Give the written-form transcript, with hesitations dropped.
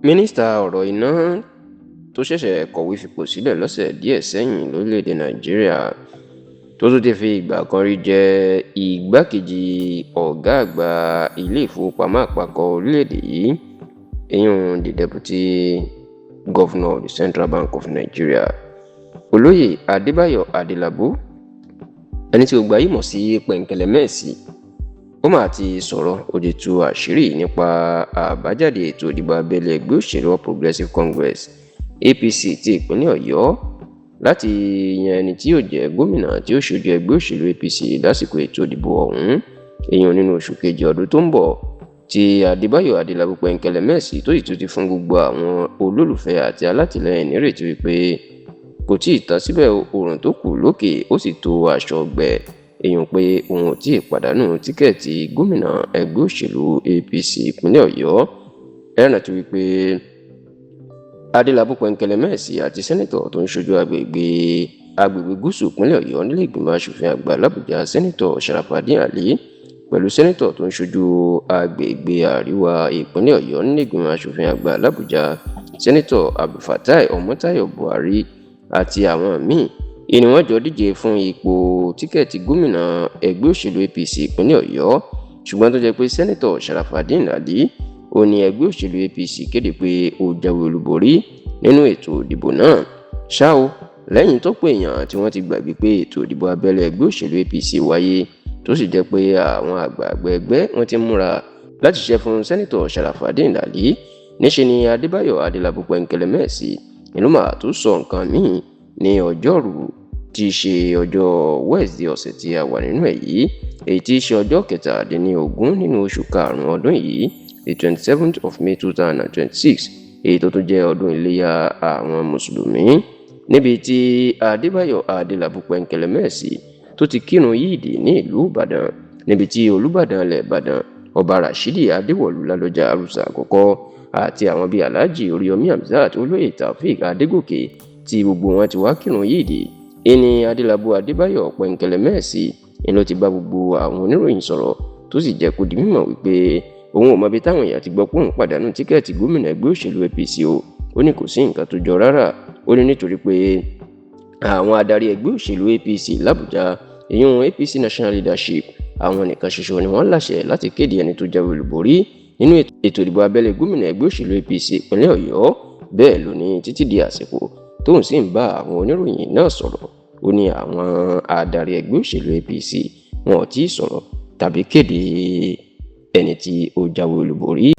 Mínísítà ọ̀rọ̀ iná tó ṣẹ̀ṣẹ̀ kọ̀wé fipò sílẹ̀ lọ́sẹ̀ díẹ̀ sẹ́yìn lórílẹ̀‐èdè Nàìjíríà, tó tún ti fi ìgbà kan rí jẹ́ igbákejì ọ̀gá àgbà ilé ìfowópamọ́ àpapọ̀ orílẹ̀‐èdè yìí, ìyún the Deputy Governor of the Central Bank of Nigeria, Olóyè Adébáyọ̀ Adélábù, ẹni tí gbogbo ayé mọ̀ sí Pẹ̀ǹkẹ̀lẹ̀mẹ́ẹ̀sì, ó mà ti sọ̀rọ̀. Ó ti tú àṣírí nípa àbájáde ètò ìdìbò abẹ́lé ẹgbẹ́ òṣèlú All Progressives Congress, APC, ti ìpínlẹ̀ Ọ̀yọ́ láti yan ẹni tí yóò jẹ́ gómìnà tí ó ṣojú ẹgbẹ́ òṣèlú APC lásìkò ètò ìdìbò ọ̀hún, èèyàn nínú oṣù kejì ọdún tó ń bọ̀, tí Adébáyọ̀ Adélábù Pẹ̀ǹkẹ̀lẹ̀mẹ́ẹ̀sì tó sì tún ti fún gbogbo àwọn olólùfẹ́ àti alátìlẹyìn nírètí wípé kò tí ì tán síbẹ̀, oòrùn tó kù lókè ó sì tó aṣọ gbẹ, èèyàn pé òun ò tí ì pàdánù tíkẹ́ẹ̀tì gómìnà ẹgbẹ́ òṣèlú APC ìpínlẹ̀ Ọ̀yọ́. Ẹ rántí wípé Adélábù Pẹ̀ǹkẹ̀lẹ̀mẹ́ẹ̀sì àti sẹ́nitọ̀ tó ń ṣojú agbègbè gúúsù ìpínlẹ̀ Ọ̀yọ́ nílé ìgbìmọ̀ asòfin àgbà làbújá, Sẹ́nitọ̀ Sharafadeen Alli, pẹ̀lú sẹ́nitọ̀ tó ń ṣojú agbègbè àríwá ìpínlẹ̀ Ọ̀yọ́ nílé ìgbìmọ̀ asòfin àgbà làbújá, Sẹ́nitọ̀ Abdulfatai Ọmọ́táyọ̀ Buhari, àti àwọn míì ìní wọ́n jọ díje fún ipò tíkẹ́ẹ̀tì gómìnà ẹgbẹ́ òṣèlú APC ìpínlẹ̀ Ọ̀yọ́. Ṣùgbọ́n tó jẹ́ pé Sẹ́nitọ̀ Sharafadeen Alli ó ní ẹgbẹ́ òṣèlú APC kéde pé ó jáwé olúborí nínú ètò ìdìbò náà. Ṣá o, lẹ́yìn tó pé èèyàn tí wọ́n ti gbàgbé pé ètò ìdìbò abẹ́lé ẹgbẹ́ òṣèlú APC wáyé, tó sì jẹ́ pé àwọn àgbààgbà ẹgbẹ́ wọn ti múra láti ṣiṣẹ́ fún Sẹ́nitọ̀ Sharafadeen Alli, níṣẹ́ ni Adébáyọ̀ Adélábù Pẹ̀ǹkẹ̀lẹ̀mẹ́ẹ̀sì ìlú màá tó sọ nǹkan míì ní ọjọ́rú tí í ṣe ọjọ́ Wednesday ọ̀sẹ̀ tí a wà nínú ẹ̀ yìí, èyí tí í ṣe ọjọ́ 17 nínú oṣù karùn-ún ọdún yìí, the 27th of May 2026, èyí tó tún jẹ́ ọdún iléyà àwọn mùsùlùmí, níbi tí Adébáyọ̀ Adélábù Pẹ̀ǹkẹ̀lẹ̀mẹ́ẹ̀sì tó ti kírun yíìdì ní ìlú Ìbàdàn, níbi tí Olúbàdàn ilẹ̀ Ìbàdàn, Ọba Rashidi Adéwọ̀lú Ládọjà Arúsà àkọ́kọ́, àti àwọn bíi Alhaji Oríyọmí Hamzat, Olóyè Taofeek Adégòkè, tí gbogbo wọn ti wá kírun yíìdì. Ìní Adélábù Adébáyọ̀ Pẹ̀ǹkẹ̀lẹ̀mẹ́ẹ̀sì ni ló ti bá gbogbo àwọn oníròyìn sọ̀rọ̀, tó sì jẹ́ kó di mímọ̀ wípé òun ò mọbi táwọn èèyàn ti gbọ́ pé òun pàdánù tíkẹ́ẹ̀tì gómìnà ẹgbẹ́ òṣèlú APC o. Ó ní kò sí nǹkan tó jọ rárá. Ó ní nítorí pé àwọn adarí ẹgbẹ́ òṣèlú APC làbújá, ìyún APC National Leadership, àwọn nìkan ṣoṣo ni wọ́n láṣẹ láti kéde ẹni tó jáwé olúborí nínú ètò ìdìbò abẹ́lé gómìnà ẹgbẹ́ òṣèlú APC ìpínlẹ̀ Ọ̀yọ́. Bẹ́ẹ̀ ló ní títí di àsìkò tóun sì ń bá àwọn oníròyìn náà sọ̀rọ̀, ó ní àwọn adarí ẹgbẹ́ òṣèlú APC wọn ò tí ì sọ̀rọ̀ tàbí kéde ẹni tí ó jáwé olúborí.